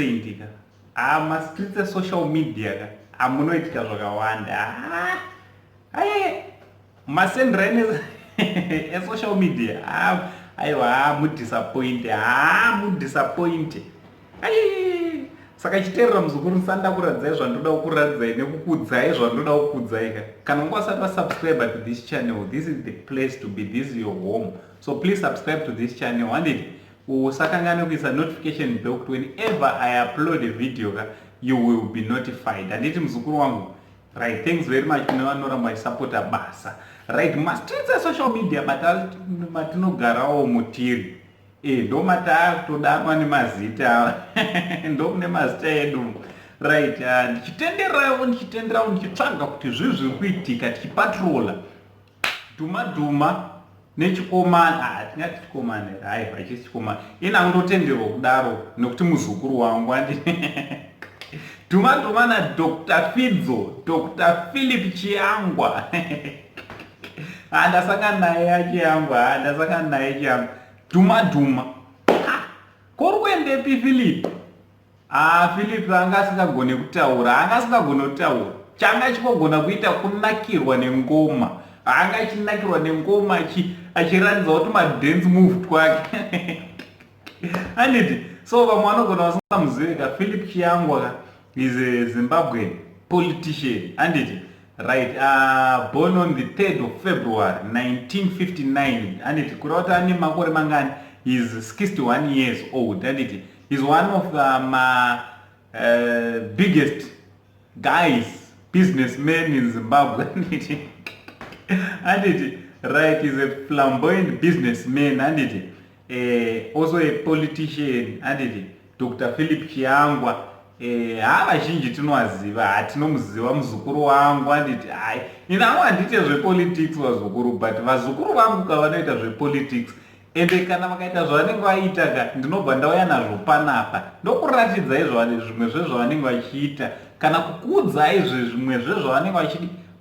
Saint ka. Ah, mastreets esocial media ka amunoitika zvakawanda. Ah, aye masendrine esocial media. Ah, aiwa, ah, mudisappoint. Ah, mudisappoint. Aye. Saka chiteerera muzukuru, ndisanda kuradzai zvandoda kukuradzai nekukudzai zvandoda kukudzai ka. Kana unga usati wasubscribe to this channel, this is the place to be. This is your home. So please subscribe to this channel. Handiti usakanganwe kuisa notification bell kuti whenever I upload a video ka, you will be notified. Handiti muzukuru wangu? Right, thanks very much kune vanoramba vachisapota basa. Right, mastreets esocial media matinogarawo mutiri. Ndo mataakutodanwa nemazita, ndo kune mazita edu. Right, ndichitenderawo ndichitenderawo ndichitsvaga kuti zvii zviri kuitika, tichipatrola dhuma dhuma nechikomana. Tingati chikomana here? Hai, hachisi chikomana. Ini angotenderwa kudaro nekuti muzukuru wangu. Andi dhuma dhuma naDr Fidzo, Dr Philip Chiyangwa. Ndasangana naye aChiyangwa, ndasangana naye Chiyangwa. Dhuma dhuma, kori kuendepi Philip? Ah, Philip anga asingagone kutaura, anga asingagone kutaura. Changa achingogona kuita kunakirwa nengoma. Anga achinakirwa nengoma, achiratidza kuti madance move twake. Handiti so vamwe vanogona vasingamuzive ka. Philip Chiyangwa ka is a Zimbabwean politician, handiti? Right, born on the 3rd of February 1959, handiti? Kureva kuti ane makore mangani? Is 61 years old, handiti? Is one of the biggest guys, businessmen in Zimbabwe, handiti? Handiti? Right, is a flamboyant businessman, handiti? Also a politician, handiti? Dr Philip Chiyangwa, ha, vazhinji tinovaziva, hatinomuziva muzukuru wangu, handiti? Hai, ini hangu handiite zvepolitics, vazukuru, but vazukuru vangu ka vanoita zvepolitics. Ende kana vakaita zvavanenge vaita ka, ndinobva ndauya nazvo panapa, ndokuratidzai zvimwe zvezvavanenge vachiita kana kukuudzai zvimwe zvezvavanenge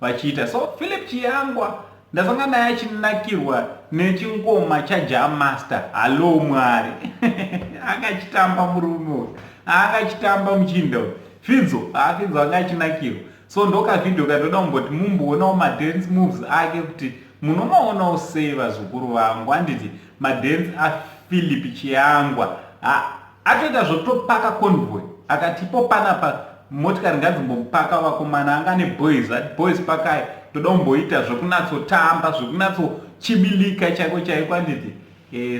vachiita. So Philip Chiyangwa ndasangana naye achinakirwa nechingoma chaJah Master, "Hallo Mwari". Akachitamba murume uyu, akachitamba muchinda uyu Fidzo. Fidzo anga achinakirwa. So ndokavhidhio kandoda kumboti mumboonawo madance moves ake kuti munomaonawo sei, vazukuru vangu, handiti? Madance aPhilip Chiyangwa, atoita zvotopaka convoy, akati ipo panapa motikari ngadzimbomupaka vakomana. Anga neboys, ati, "Boys, pakai, ndoda kumboita zvekunatsotamba, zvekunatsochibilika chaiko chaiko," handiti?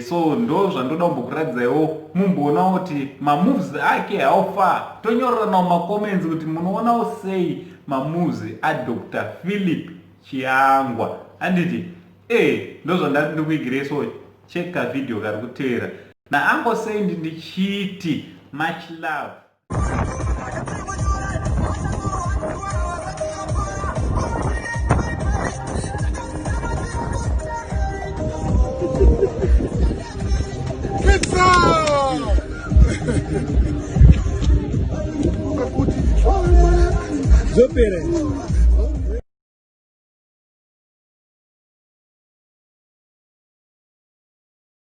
So ndo zvandoda kumbokuratidzaiwo, mumboonawo kuti mamoves ake how far. Tonyoreranawo macomments kuti munoonawo sei mamoves aDr Philip Chiyangwa, handiti? Ndo zvandati ndikuigirei. So cheka vhidhiyo kari kuteera naAngo Sendi, ndichiti much love. Pizza! Zopere.